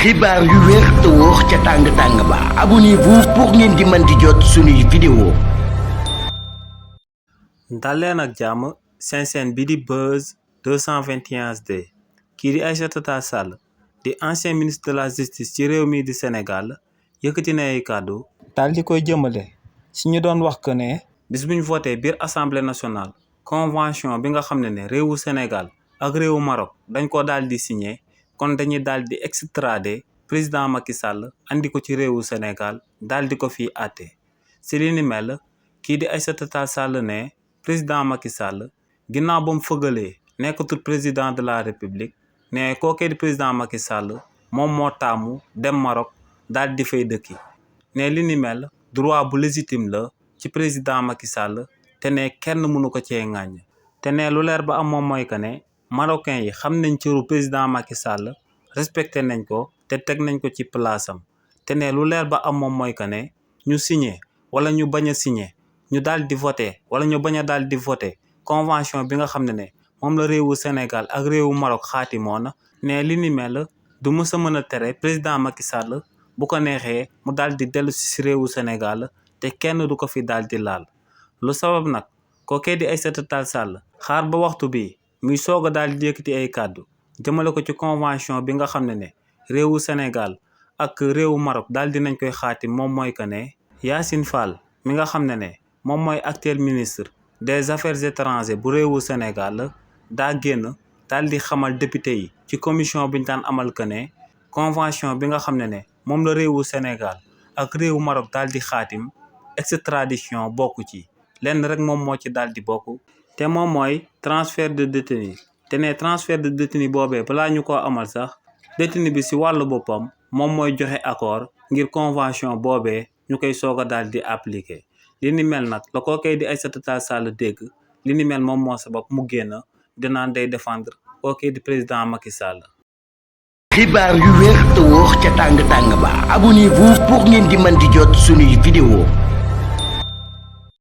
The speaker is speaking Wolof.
xibaar yu wér te wóor ca tàng-tàng ba abonnez-vous pour ngeen di mën di jot suñuy vidéo. dal leen ak jàmm seen chaîne bi di Buzz 221 HD kii di Aïssata Tall Sall di ancien ministre de la justice ci réew mi di Sénégal yëkkati na ay kàddu daal di koy jëmale si ñu doon wax que ne bis bu ñu voté biir assemblée nationale convention bi nga xam ne réewu Sénégal ak réewu Maroc dañ ko daal di signé kon dañuy daal di extrader président Macky Sall andi ko ci réewu Sénégal daal di ko fii àtte si li ni mel kii di Aïssata Tall Sall ne président Macky Sall ginnaaw ba mu fëgalee nekkatul président de la république ne kookee di président Macky Sall moom moo taamu dem Maroc daal di fay dëkki ne li ni mel droit bu légitime la ci président Macky Sall te ne kenn mënu ko cee ŋàññ te ne lu leer ba am moom mooy que ne marocain yi xam nañ cëru président Macky Sall respecté nañ ko te teg nañ ko ci place am te ne lu leer ba am moom mooy que ne ñu signé wala ñu bañ a signé ñu daal di voté wala ñu bañ a daal di voté convention bi nga xam ne moom la réewu Sénégal ak réewu Maroc xaatimoon ne li ni mel du mës a mën a tere président Macky Sall bu ko neexee mu daal di dellu si réewu Sénégal te kenn du ko fi daal di laal lu sabab nag kookee di Aïssata Tall Sall xaar ba waxtu bi muy soog a daal di yëkkati ay kàddu jëmale ko ci convention bi nga xam ne réewu Sénégal ak réewu Maroc daal di nañ koy xaatim moom mooy que ne Yassine Fall mi nga xam ne moom mooy actuel ministre des affaires étrangères bu réewu Sénégal daa génn daal di xamal député yi ci commission bi ñu daan amal que ne convention bi nga xam ne moom la réewu Sénégal ak réewu Maroc daal di xaatim extradition bokk ci lenn rek moom moo ci daal di bokk te moom mooy transfert de détenu te ne transfert de détenu boobee balaa ñu ko amal sax détenu bi si wàllu boppam moom mooy joxe accord ngir convention boobee ñu koy soog a daal di appliquer li ni mel nag la kookee di Aïssata Tall Sall dégg li ni mel moom moo sabab mu génn dinaan day défendre kookee di président Macky Sall. xibaar yu wér te wóor ca tàng-tàng ba abonnez-vous pour ngeen di mën di jot suñuy vidéo.